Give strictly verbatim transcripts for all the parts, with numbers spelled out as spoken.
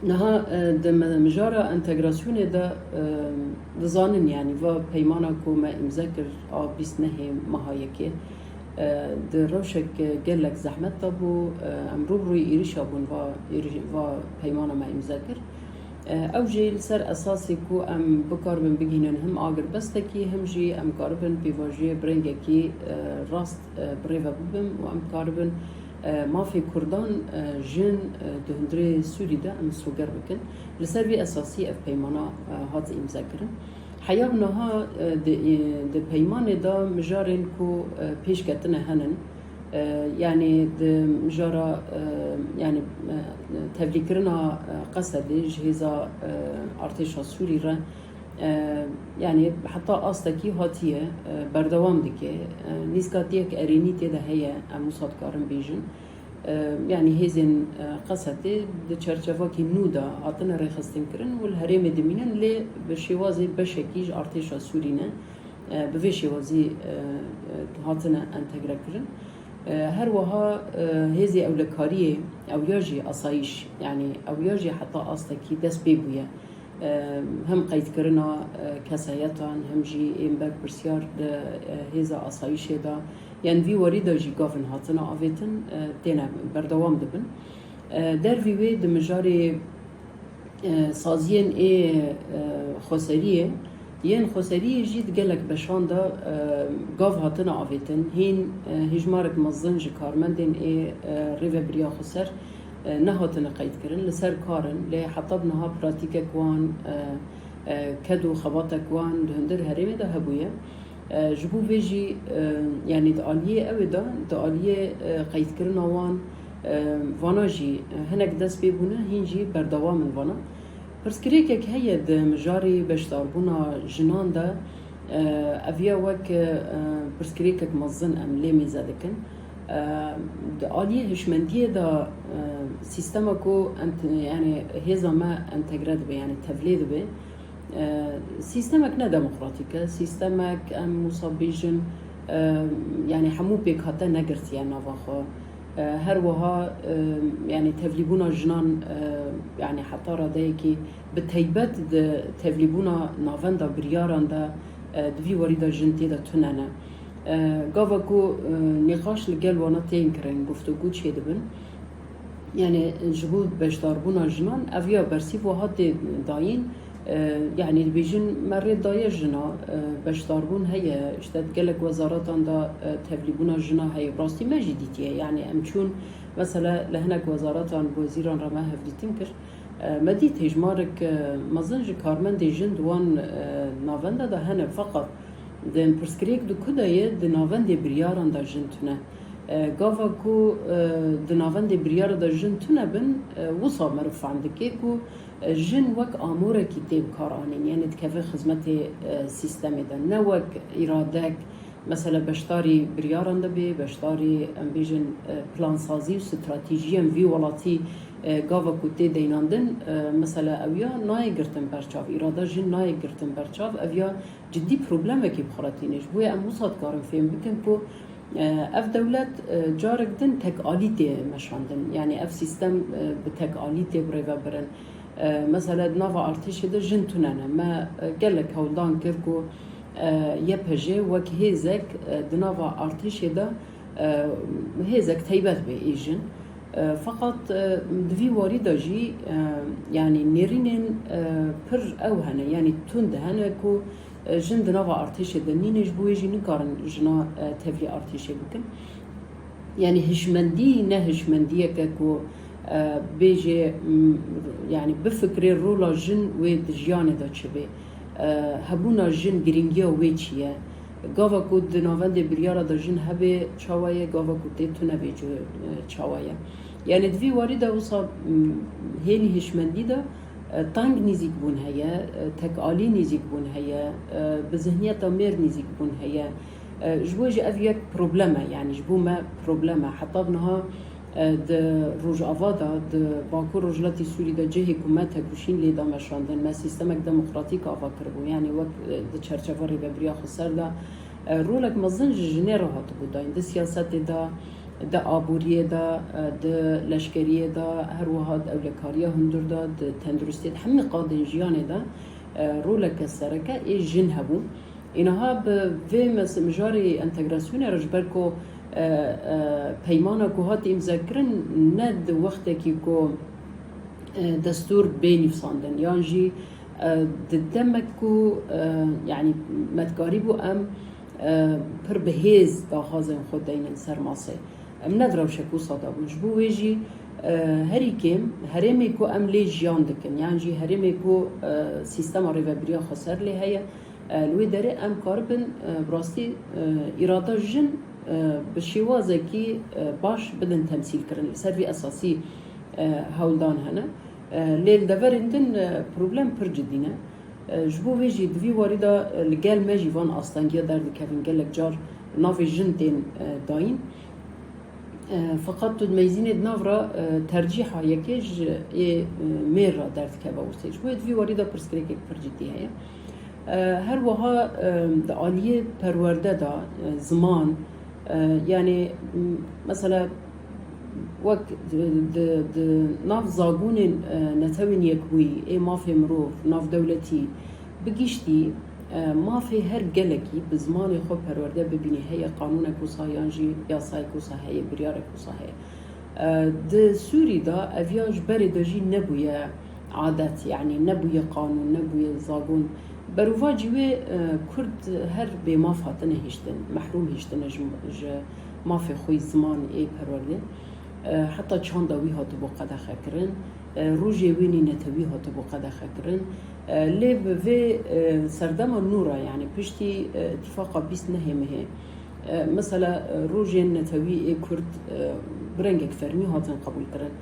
Niha, e, di me-, mijara entegrasyonê de, e, dizanin, yanî va peymana ku me îmze kir a bîst nehê meha yekê, e, di rewşek gelek zehmet de bû, e, em rû bi rûyê êrişa bûn va êrîş-, va peymana me îmze kir. E, ew jî li ser esasê ku em bikaribin bigihînin him agirbestekî, him jî em karibin pêvajoyê bi rengekî, e, rast, e, bi rê ve bibin û em karibin, e, mafê Kurdan, e, jin, e, di hundirê Sûrî de em soger bikin. Li ser vî esasî ev peymana, e, hat îmze kirin. Heya niha, e, di, e, di peymanê de mijarên ku, e, pêş ketine henin. E, yanî di mijara, e, yanî, e, tevlîkirina, e, Qesedê ji hêza, e, artêşa Sûrî re, e, yanî heta astekî hatiye, e, berdewam dike. E, nîzkatiyek erênî tê de heye, em wisa dikarin bêjin. E, yanî hêzên, e, Qesedê di çerçevakî nû de hatine rêxistinkirin û li herêmê dimînin, lê bi şêwazê beşekî ji artêşa Sûrî ne. E, bi vê şêwazî, e, e, hatine entegre kirin. E, her wiha, e, hêzê ewlekariyê, ew ya jî asayîş, yanî ew ya jî heta astekî dest pê bûye. E, hem qeydkirina, e, kesayetan, hem jî ên berpirsiyar di, e, hêza asayîşê de, yan vî warî de jî gavin hatine avêtin, e, têne berdewam dibin. E, dervî wê di mijarê, e, saziyên ê, e, xweseriyê, yên xweseriyê jî di gelek beşan de, e, gav hatine avêtin. Hîn, e, hêjmarek mezin ji karmendên ê, e, rêvebiriya xweser, e, nehatine qeydkirin, li ser kar in, lê heta bi niha pratîkek wan, e, e, ked û xebatek wan di hundir herêmê de hebûye. E, ji bo vê jî, e, yanî di aliyê ew ê de, di aliyê, e, qeydkirina wan, e, vana jî, e, hinek dest pê bûne, hîn jî berdewam in vana. Pirsgirêkek heye di mijarê beşdarbûna jinan de, e, ev ya wek, e, pirsgirêkek mezin em lê mêze dikin. E, di aliyê hişmendiyê de, e, sîstema ku ent-, yanî hêza me entegre dibe, yanî tevlê dibe, e, sîstemek ne demokratîk e, sîstemek em wisa bêjin, e, yanî hemû pêkhate negirtiye nava xwe. E, her wiha, e, yanî tevlîbûna jinan, e, yanî heta radeyekî bi teybet di tevlîbûna navenda biryaran de, e, di vî warî de jin tê de tune ne. E, gava ku, e, nîqaş li gel wana tên kirin, guftûgû çêdibin. Yanî ji bo beşdarbûna jinan ev ya bersîv wiha tê dayîn, e, yanî dibêjin me rê daye jina, e, beşdarbûn heye, işte gelek wezaratan de, e, tevlîbûna jina heye. Bi rastî me jî dîtiye, yanî em çûn mesela li hinek wezaratan bi wezîran re me hevdîtin kir. E, me dît hêjmarek, e, mezin ji karmendê jin di wan, e, navenda de hene, feqet di pirsgirêk di ku de ye, di navendê biryaran de jin tune. E, gava ku, e, di navendê biryara de jin tune bin, e, wisa meriv fehm dike ku, e, jin wek amorekî tê bi kar anîn, yanî dikeve xizmetê, e, sîstemê de, ne wek îradek, mesela beşdarî biryaran de bê, beşdarî, em bêjin, e, plansazî û stratejiyên vî welatî, e, gava ku tê deynandin, e, mesela ew ya nayê girtin berçav, îrada jin nayê girtin berçav, ev ya cidî problemekî bi xwe re tîne. Ji bo ya em wisa dikarin fêm bikin ku, e, ev dewlet, e, carek din tekalî tê meşandin. Yanî ev sîstem, e, bi tekalî tê birêvebirin. E, mesela di nava artêşê de jin tune ne. Me, e, gelek hewldan kir ku, e, Y P J wek hêzek, e, di nava artêşê de, e, hêzek teybet be ê jin. E, feqet, e, di vî warî de jî, e, yanî nêrînên, e, pir ew hene, yanî tund hene ku, e, jin di nava artêşê de nîne, ji bo wê jî nikarin jina, e, tevlî artêşê bikin. Yanî hişmendî ne hişmendiyeke ku, e, bêjê, m, yanî bifikirê rola jin wê di jiyanê de çi bê. E, hebûna jin, girîngiya wê çi ye? Gava ku di navendê biryara de jin hebe çawa ye, gava ku tê tune bê çi, e, çawa ye? Yanî di vî warî de wisa, m, hênî hişmendî de, e, teng nîzîkbûn heye, e, tekalî nîzîkbûn heye, e, bi zihniyeta mêr nîzîkbûn heye. E, ji bo jî ev yek problem e, yanî ji bo me problem e. Heta bi niha, e, di Rojava de, di Bakur Rojhilatî Sûrî de cihê ku me tekoşîn lê da meşandin, me sîstemek demokratîk ava kiribû. Yanî wek, e, di çerçeva Rêvebiriya Xweser de, e, rolek mezin ji jinê re hatibû dayîn. Di siyasetê de, Di aboriyê de, e, di leşkeriyê de, her wiha di ewlekariya hundir de, di tenduristiyê de, hemî qadên jiyanê de, e, roleke sereke ê jin hebû. Înaha bi vê mes-, mijarê entegrasyonê re ji ber ku, e, e, peymana ku hat îmzekirin ne di wextekî ku, e, destûr bê nivîsandin, yan jî, e, di demek ku, e, yanî me dikarîbû em, e, pir bi hêz daxwazên xwe deynin ser masê. Em ne di rewşek wisa de bûn. Ji bo wê jî, e, herî kêm herêmê ku em lê jiyan dikin, yan jî herêmê ku, e, sîstema rêvebiriya xweser lê heye, e, li wê derê em karibin, e, bi rastî, e, îrada jin, e, bi şêwazekî, e, baş bidin temsîlkirin. Li ser vî esasî, e, hewldan hene. E, lê li deverên din, e, problem pir cidî ne. E, ji bo vê jî di vî warî de, e, li gel me jî van astengiya derdikevin, gelek car navê jin tên, e, dayîn. E, feqet tu di meyzînê di nav re, e, tercîha yekê ji ê, e, mêr re derdikeve ortê. Ji bo yê di vî warî de pirsgirêkek pir cidî heye. E, her wiha, e, di aliyê perwerde de, e, ziman, e, yanî, m-, mesela wek di, di, di nav zagonên, e, Netewên Yekbûyî, ê mafê mirov, navdewletî, bi giştî, e, mafê her gelekî bi zimanê xwe perwerde bibînî heye, qanûnek wisa yan jî yasayek wisa heye, biryarek wisa heye. E, di Sûrî de ev ya ji berê de jî nebûye adet, yanî nebûye qanûn, nebûye zagon. Berovajî wê, e, Kurd her bêmaf hatine hiştin, mehrûm hiştine ji, ji mafê xwe yî ziman ê perwerdê. E, heta çanda wî hatibû qedexekirin, e, rojê wê nî netewî hatibû qedexekirin. E, lê bi vê, e, serdema nû re, yanî piştî, e, îtîfaqa bîst nehê mehê, e, mesela, e, rojên netewî ê Kurd, e, bi rengek fermî hatin qebûlkirin.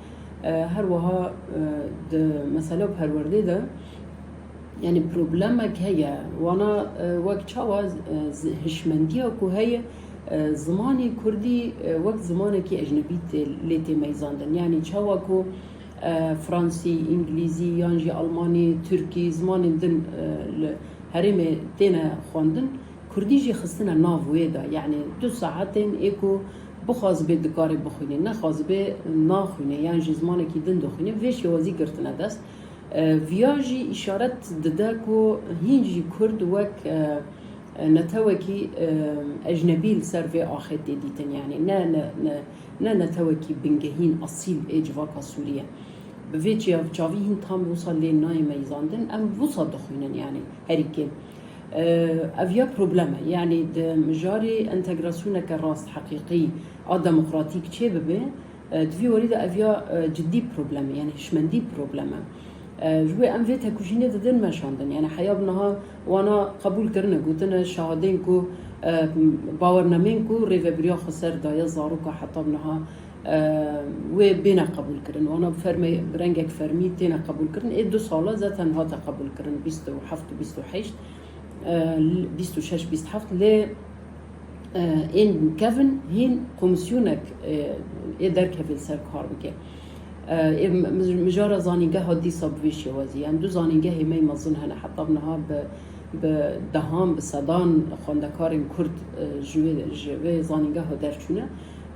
E, her wiha, e, di mesela perwerdê de, yanî problemek heye. Wana, e, wek çawa, e, zi-, hişmendiya ku heye, e, zimanê kurdî, e, wek zimanekî ecnebî tê, lê tê meyzandin. Yanî çawa ku, e, fransî, îngilîzî yan jî almanî, tirkî, zimanên din, e, li herêmê têne xwendin, kurdî jî xistine nav wê de. Yanî du saetên ê ku bixwazibê dikarê bixwînê, nexwazibê naxwînê yan jî zimanekî din dixwînê, vê şêwazî girtine dest. E, viya jî îşaret dide ku hîn jî kurd wek, e, e, netewekî, e, ecnebî li ser vê axê tê dîtin, yanî ne, ne, ne, ne netewekî bingehîn, asîl ê civaka Sûrî ye. Bi vê çiya-, çavî hîn tam wisa lê nayê meyzandin, em wisa dixwînin, yanî herî kêm. E, ev ya problem e, yanî di mijarê entegrasyoneke rast, heqîqî, a demokratîk çêbibe, e, di vî warî de ev ya, e, cidî problem e, yanî hişmendî problem e. E, ji wê em vê tekujînê didin meşandin. Yanî heya bi niha wana qebûl kirine, gotine şahidên ku, e, bawernameyên ku rêvebiriya xweser daye zaroka heta bi niha, e, wê bêne qebûl kirin. Wana bi fermê, bi rengek fermî têne qebûl kirin. Ê du sala zaten hate qebûl kirin, bîst û heft û bîst û heşt, e, bîst û şeş bîst heft lê, e, ên kevin hîn komîsyonek, e, ê derkevê li ser kar bike. E, ê mi-, mij-, mijara zanîngeha dîsa bi vê şêwazî. Em du zanîngehê me yê mezin hene, heta bi niha bi, bi dehan, bi sedan xwendekarên Kurd, e, ji wê, ji vê zanîngeha derçûne.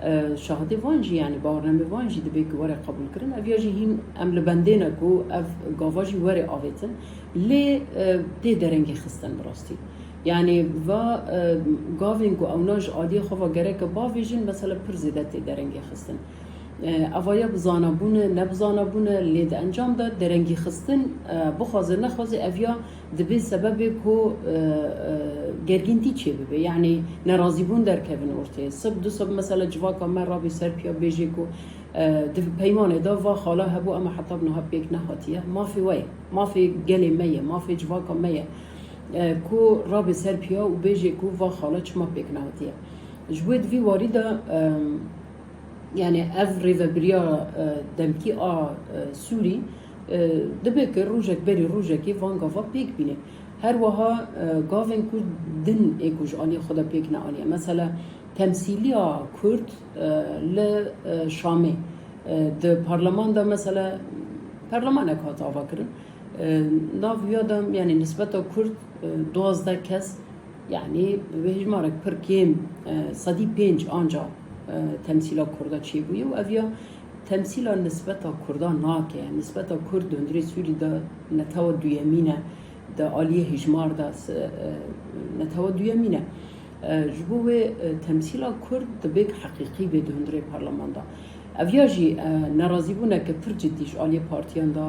E, şahidê van jî, yanî bawernamê van jî dibe ku were qebûl kirin. Ev ya jî hîn em li bendê ne ku ev gava jî were avêtin. Lê, e, tê derengê xistin bi rastî. Yanî va, e, gavên ku ewna ji aliyê xwe ve gereke bavêjin, mesela pir zêde tê derengê xistin. E, eva ya bi zana bûne, ne bi zana bûne, lê di encam de derengî xistin, e, bixwaze nexwaze ev ya dibe sebebê ku, e, e, gergîntî çêbibe. Yanî nerazîbûn derkevin ortê. Sib, du sib mesela civaka me rabe ser piya bêjê ku, e, di peymanê de va xala hebû, ema heta bi niha pêk nehatiye. Mafê we ye. Mafê gelê me ye. Mafê civaka me ye. E, ku rabe ser piya û bêjê ku va xala çima pêk nehatiye. Ji bo di vî warî de, e, yanî ev rêvebiriya, e, demkî a, e, Sûrî, e, dibe ku rojek berî rojekê van gava pêk bîne. Her wiha, e, gavên ku din ê ku ji aliyê xwe de pêk neaniye. Mesela temsîliya Kurd, e, li, e, Şamê, e, di parleman de mesela parlemanek hat avakirin. E, nav ya de, yanî nisbeta Kurd, e, duwazdeh kes, yanî bi hêjmarek pir kêm, e, sedî pênc anca e, temsîla Kurda çêbûye û ev ya temsîla nisbeta Kurda nake. Nisbeta Kurd di hundirê Sûrî de netewa duyemîn e, di aliyê hijmar de se-, e, netewa duyemîn e. E, ji bo wê, e, temsîla Kurd dibê heqîqî bê di hundirê parleman de. Ev ya jî, e, nerazîbûneke pir cidî ji aliyê partiyan de,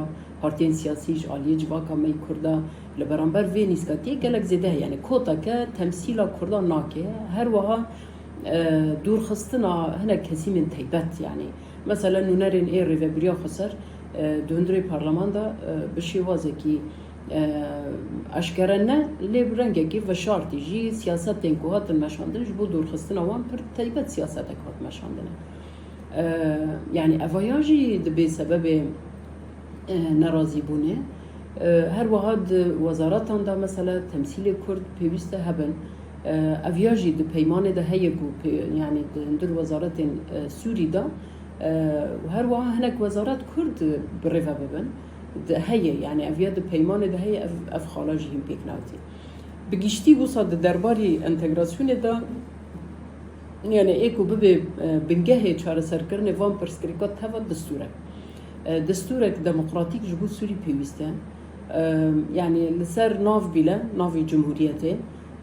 partiyên siyasî, ji aliyê civaka me yê Kurda li beramber vê nîskatiyê gelek zêde heye. Yani koteke temsîla Kurda nake. Her wiha, e, dûrxistina hinek kesîmên taybet, yani mesela nûnerên ê rêvebiriya xweser, e, di hundirê parleman de, e, bi şêwazekî, e, eşkere ne, lê bi rengekî veşartî jî siyasetên ku hatin meşandin ji bo dûrxistina wan pir taybet siyasetek hat meşandine. E, yani evaya jî dibê sebebê, e, nerazîbûnê. E, her wiha di wezaretan de mesela temsîlê Kurd pêwîst e hebin. E, ev ya jî di peymanê de heye ku pê-, yani di hundir wezaretên, e, Sûrî de, e, û her wiha hinek wezaret Kurd bi rê ve bibin. Di, heye, yani ev ya di peymanê de heye, ev, ev xala jî hîn pêk naytî. Bi giştî wisa di derbarî entegrasyonê de, yani ê ku bibê, e, bingehê çareserkirinê van pirsgirêka teva distûr e. E, distûrek demokratîk ji bo Sûrî pêwîst e. E, yani li ser nav bîle, navê cumhuriyetê,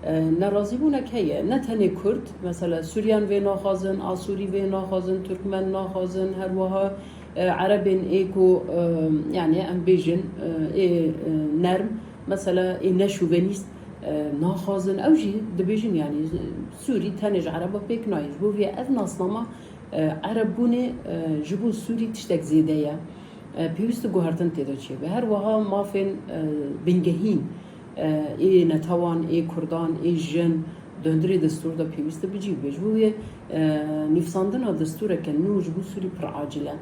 e, nerazîbûnek heye. Ne tenê Kurd, mesela Suryan vê naxwazin, Asûrî vê naxwazin, Turkmen naxwazin, her wiha, e, Erebên ê ku, e, yani em bêjin, e, ê, e, nerm, mesela ê neşovenîst, e, naxwazin. Ew jî dibêjin, yani Sûrî tenê ji Ereba pêk nayê. Ji bo vê ev nasnama, e, Erebbûnê, e, ji bo Sûrî tiştek zêde ye. E, pêwîst e guhertin tê de çêbe. Her wiha mafên, e, bingehîn, e, ê netewan, ê Kurdan, ê jin di hundirê destûr de pêwîst e bi cî bibe. Ji bo wê, e, nivîsandina destûreke nû ji bo Sûrî pir acil e.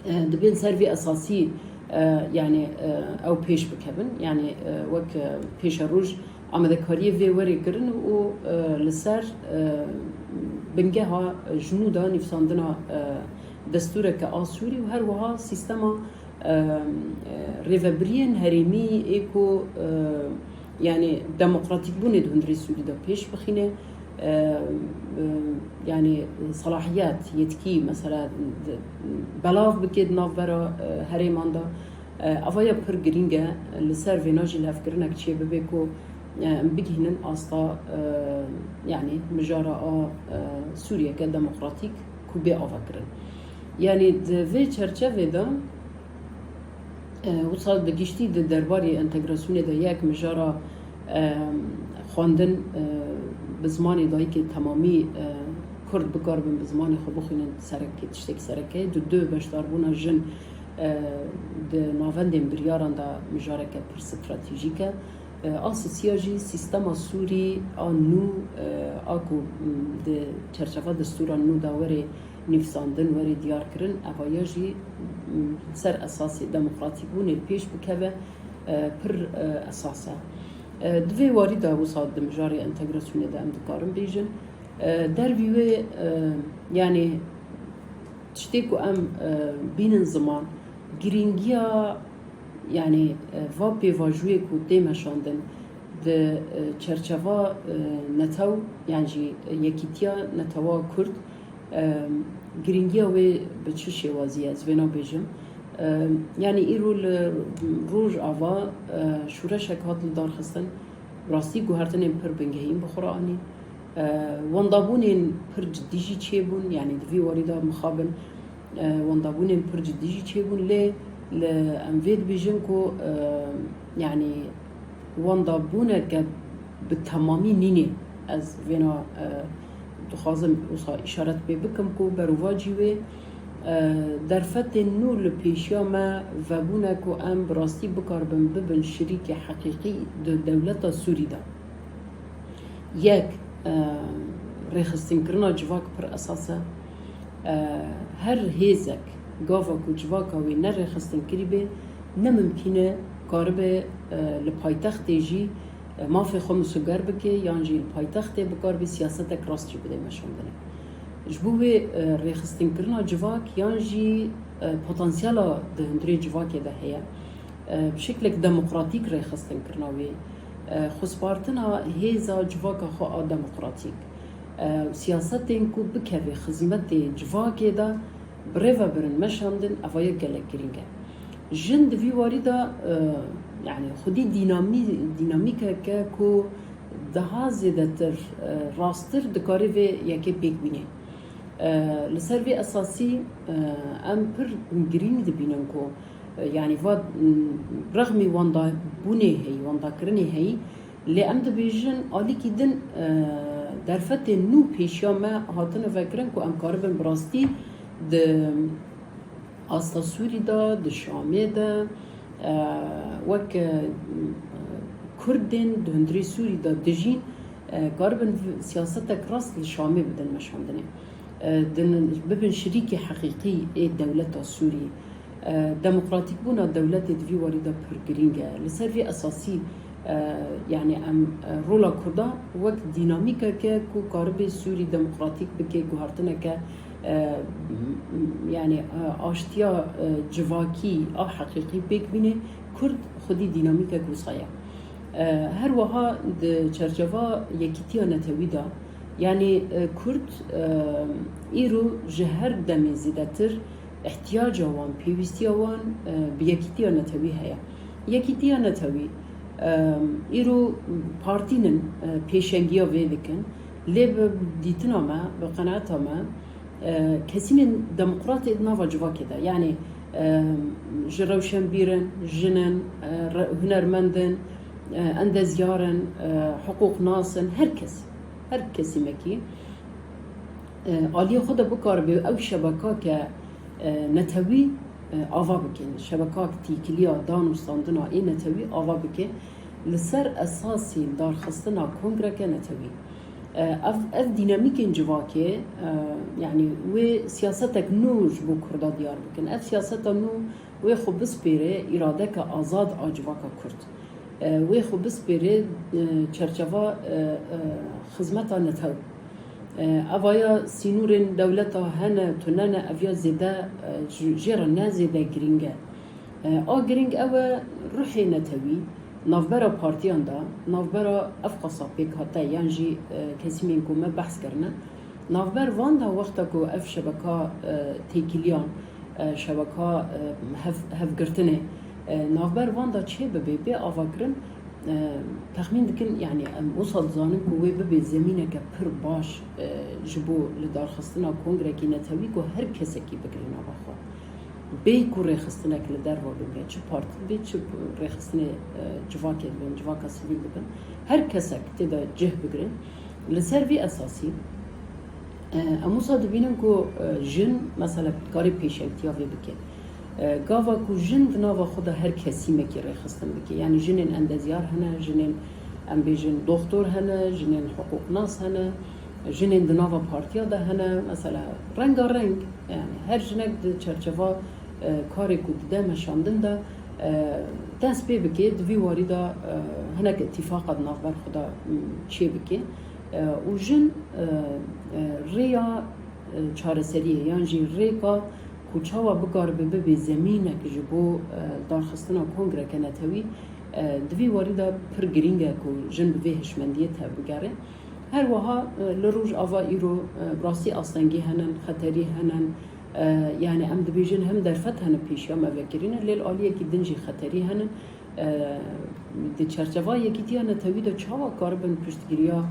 E, dibên ser vê esasî, e, yani, e, ew pêş bikevin. Yani, e, wek, e, pêşeroj amadekariyê vê werê kirin û, e, li ser, e, bingeha ji nû de nivîsandina, e, destûreke a Sûrî û her wiha sîstema, e, e, rêvebiriyên herêmî ê ku, e, yani demokratîkbûnê di hundirê Sûrî de pêş bixîne, e, e, yani selahiyet, yetkî mesela di, belav bike di navbera, e, herêman de. E, ava ya pir girîng e, li ser vêna jî lihevkirinek çê bibe ku, e, em bigihînin asta, e, yani mijara a, e, Sûriyeke demokratîk ku bê avakirin. Yani di vê çerçevê de, e, wisa bi giştî di derbarê entegrasyonê de yek mijara, e, xwendin, e, bi zimanê dayikê temamî, e, Kurd bikaribin bi zimanê xwe bixwînin sereke, tiştekî sereke ye. Di du beşdarbûna jin, e, di navendên biryaran de mijareke pir stratejîk e. E, a sisiya jî sîstema Sûrî a nû, e, a ku, m, di çerçeva destûra nû de were nivîsandin, were diyarkirin, evaya jî, m, ser esasê demokratîkbûnê pêş bikeve, e, pir, e, esas e. E, di vê warî de wisa di mijarê entegrasyonê de em dikarin bêjin. E, dervî wê, e, yani tiştê ku em, e, bînin ziman, girîngiya, yani, e, va pêvajoyê ku tê meşandin di, e, çerçeva, e, netew, yan jî yekîtiya netewa Kurd, e, girîngiya wê bi çi şêwazî ye, ez vêna bêjim. E, yani îro li Rojava, e, şûreşek hat lidarxistin, rastî guhertinên pir bingehîn bi xwe re anî. E, wendabûnên pir cidî jî çêbûn, yani di vî warî de mixabin, e, wendabûnên pir cidî jî çêbûn, lê li em vê dibêjin ku, e, yani wendabûneke bi temamî nînê. Ez vêna, e, dixwazim wisa îşaret pê bikim ku berovajî wê, e, derfetên nû li pêşiya me vebûne ku em bi rastî bikaribin bibin şirîkê heqîqî di dewleta Sûrî de. Yek, e, rêxistinkirina civak pir esas e. E, her hêzek gava ku civaka wê ne rêxistinkirî bê, ne mimkîn e karibe, e, li paytextê jî, e, mafê xwe misuger bike yan jî li paytextê bikaribe siyasetek rast jî bide meşandine. Ji bo wê, e, rêxistinkirina civak yan jî, e, potansiyela di hundirê civakê de heye. E, bi şeklek demokratîk rêxistinkirina wê, e, xwespartina hêza civaka xwe a demokratîk, E, siyasetên ku bikeve xizmetê civakê de bi rê ve birin meşandin, eva yek gelek girîng e. Jin di vî warî de, e, yanî xwedî dînamî-, dînamîkeke ku daha zêdetir, e, rasttir dikarê vê yekê pêk bîne. E, li ser vê esasî, e, em pir girîng dibînin ku, e, yanî va, m, rexmî wendabûnê heyî, wendakirinê heyî, lê em dibêjin alîkî din, e, derfetên nû pêşiya me hatine vekirin ku em karibin bi rastî di asta Sûrî de, di Şamê de, e, wek, e, Kurdên di hundirê Sûrî de dijîn, e, karibin v-, siyasetek rast li Şamê bidin meşandinê. E, din, bibin şirîkê heqîqî ê dewleta Sûrî. E, demokratîkbûna dewletê di vî warî de pir girîng e. Li ser vî esasî, e, yanî em, e, rola Kurda wek dînamîkeke ku karibe Sûrî demokratîk bike, guhertineke, e, m-, m-, yanî, e, aştiya, e, civakî a heqîqî pêk bîne, Kurd xwedî dînamîkek wisa ye. E, her wiha di çerçeva yekîtiya netewî de, yanî, e, Kurd, e, îro ji her demê zêdetir ihtiyaca wan, pêwîstiya wan, e, bi yekîtiya netewî heye. Yekîtiya netewî, e, îro partînin, e, pêşengiya vê dikin, lê bi dîtina me, bi qenaeta me, e, kesînên demokratê di nava civakê de, yanî, e, ji rewşenbîr in, jin in, e, re-, hunermend in, e, endezyar in, e, hiqûqnas in, her kes, her kesîmekî, e, aliyê xwe de bikaribe ew şebekake, e, netewî, e, ava bike, şebekak têkiliya dan û standina ê netewî ava bike, li ser esasî darxistina kongreke netewî. E, ev, ev dînamîkên civakê, e, yanî wê siyasetek nû ji bo Kurda diyar bikin. Ev siyaseta nû wê xwe bispêre îradeke azad a civaka Kurd. E, wê xwe bispêre, e, çerçeva, e, e, xizmeta netew. E, evaya sînorên dewleta hene, tune ne, ev ya zêde, e, ji, jê re ne zêde girîng e. E, a girîng ew e, ruhê netewî, navbera partiyan de, navbera ev qasa pêk hate, yan jî, e, kesîmên ku me behs kirine, navber van de wexta ku ev şebeka, e, têkiliyan, e, şebeka, e, hev-, hevgirtinê, e, navber van de çê bibe, bê avakirin, e, texmîn dikin, yanî em wisa dizanin ku wê bibe zemîneke pir baş, e, ji bo li darxistina kongrekî netewî ku her kesekî bigire nava xwe. Bê ku rêxistinek li derve bibe, çi partî dibe, çi rêxistinê, e, civakê dibin, civaka sivîl dibin, her kesek tê de cih bigire. Li ser vî esasî, e, em wisa dibînin ku, e, jin, mesela, karê pêşengtiya vê bike. E, gava ku jin di nava xwe de her kesîmekî rêxistin bike, yanî jinên endezyar hene, jinên, em bêjin, doxtor hene, jinên hiqûqnas hene, jinên di nava partiya de hene, mesela, rengareng, yanî her jinek di çerçeva, e, karê ku dide meşandin de, e, dest pê bike, di vî warî de, e, hinek îtîfaqa di navber xwe de, m, çê bike. E, û jin, e, e, rêya, e, çareseriyê yan jî rêka ku çawa bikaribe bibe zemînek ji bo, e, darxistina kongreke netewî, e, di vî warî de pir girîng e ku jin bi vê hişmendiyê tevbigere. Her wiha, e, li Rojava îro, e, bi rastî astengî hene, xeterî hene. E, yanî em dibêjin hem derfet hene pêşiya me vekirîne, lê li aliyekî din jî xeterî hene. E, di çerçeva yekîtiya netewî de çawa karibin piştgiriya,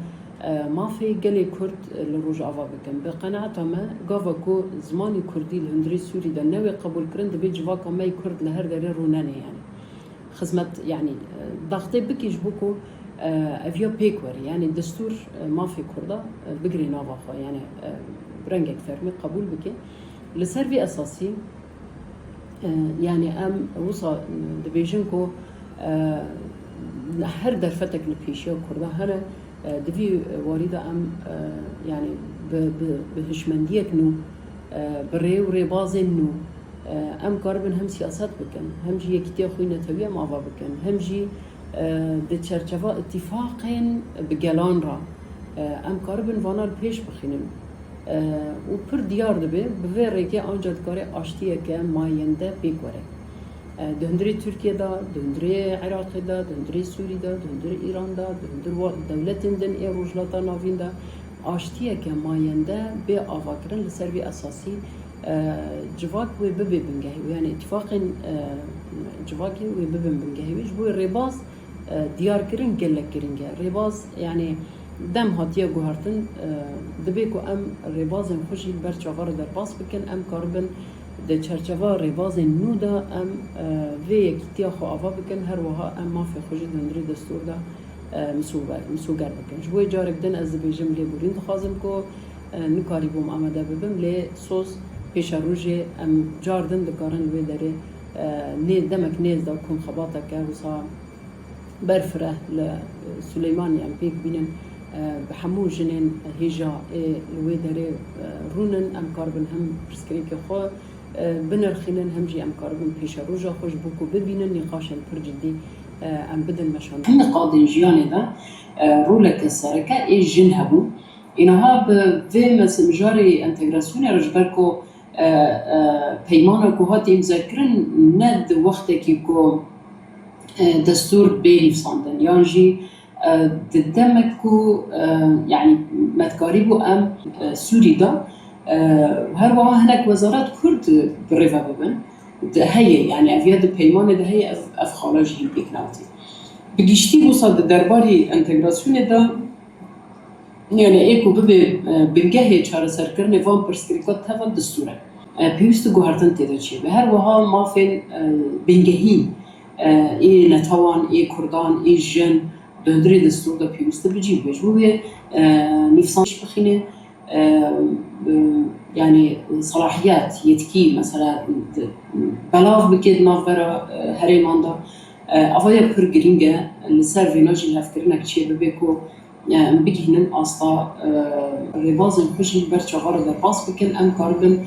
e, mafê gelê Kurd, e, li Rojava bikin? Bi qenaeta me, gava ku zimanî Kurdî li hundirê Sûrî de newê qebûlkirin, dibê civaka me yê Kurd li her derê rûnenê, yanî. Xizmet, yanî, e, daxtê bike ji bo ku, e, ev ya pêk were, yanî destûr, e, mafê Kurda, e, bigire nava xwe, yanî, e, bi rengek fermî qebûl bike. Li ser vî esasî, e, yanî em wisa, e, dibêjin ku, e, her derfetek li pêşiya Kurda hene, e, di vî warî de em, e, yanî bi, bi, bi hişmendiyek nû, e, bi rê û rêbazên nû, e, em karibin hem siyaset bikin, hem jî yekîtiya xwe yê netewî em ava bikin, hem jî, e, di çerçeva îtîfaqên bi gelan re, e, em karibin vana li pêş bixînin. E, û pir diyar dibe, bi vê rêkê anca dikare aştiyeke mayende pêk were. E, di hundirê Tirkiye de, di hundirê Iraqê de, di hundirê Sûrî de, di hundirê Îran de, di hundir wa-, dewletên din ê Rojhilata Navîn de, aştiyeke mayende bê avakirin, li ser vî esasî, e, civak wê bibe bingehê wê, yani îtîfaqên, e, civakê wê bibin bingehê wê. Ji bo rêbaz, e, diyarkirin gelek giring e. Rêbaz, yani dem hatiye guhertin, e, dibe ku em rêbazên xwe jî li ber çava re derbas bikin, em karibin di çerçeva rêbazên nû de em, e, vê yekîtiya xwe ava bikin, her wiha em mafê xwe jî di hundirê destûr de, e, misoger, misoger bikin. Ji bo yê carek din ez dibêjim lêborîn dixwazim ku, e, nikarîbûm amade bibim, lê soz pêşerojê em car din dikarin li wê derê, e, nê, demek nêz de ku em xebateke wisa berfireh li Silêmaniyê em pêk bînin, e, bi hemû jinên hêja ê li wê derê, e, rûnin, em karibin hem pirsgirêkê xwe, e, binirxînin, hem jî em karibin pêşeroja xwe ji bo ku bibînin nîqaşên pir cidî, e, em bidin meşandin. Di qadên jiyanê de, e, roleke sereke ê jin hebû. Înaha bi vê mes-, mijarê entegrasyonê re ji ber ku, e, e, peymana ku hate îmzekirin ne di wextekî ku, e, destûr bê nivîsandin, yan jî, e, di demek ku, e, yanî me dikarîbû em, e, Sûrî de, e, her wiha hinek wezaret Kurd bi rê ve bibin. Di heye, yanî ev ya di peymanê de heye, ev, ev xala jî hîn pêk navtî. Bi giştî wisa di derbarî entegrasyonê de, yani ê ku bibe, e, bingehê çareserkirinê van pirsgirêka teva destûr e. E, pêwîst e guhertin tê de çêbe. Her wiha mafên, e, bingehîn, e, ê netewan, ê kurdan, ê jin, di hundirê destûr de pêwîst e bi cî bibe. Ji bo wê, e, nivîsandin bixîne, e, e, yani selahiyet, yetkî, mesela, di, belav bike di navbera, e, herêman de. E, ava ya pir girîng e, li ser vêna jî lihevkirinek çê bibe ku, e, em bigihînin asta, e, rêbazên xwe jî li ber çava re derbas bikin, em karibin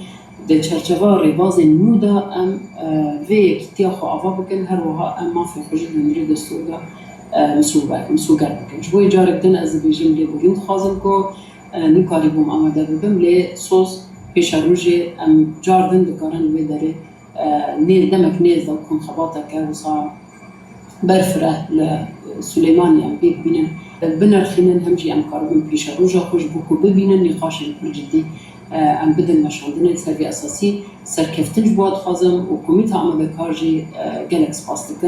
di çerçeva rêbazên nû de em, e, vê yekîtiya xwe ava bikin, her wiha em mafê xwe jî di hundirê destûr de, e, misoger, misoger bikin. Ji bo yê carek din ez dibêjim lêborîn dixwazim ku, e, nikarîbûm amade bibim, lê soz pêşerojê em car din dikarin li wê derê, e, nê, demek nêz de ku em xebateke wisa berfireh li Silêmaniyê em pêk bînin, binirxînin, hem jî em karibin pêşeroja xwe ji bo ku bibînin nîqaşên pir cidî, e, em bidin meşandinê. Li ser vê esasî serkeftin ji bo we dixwazim û Komîta Amadekar jî, e, gelek spas dikim.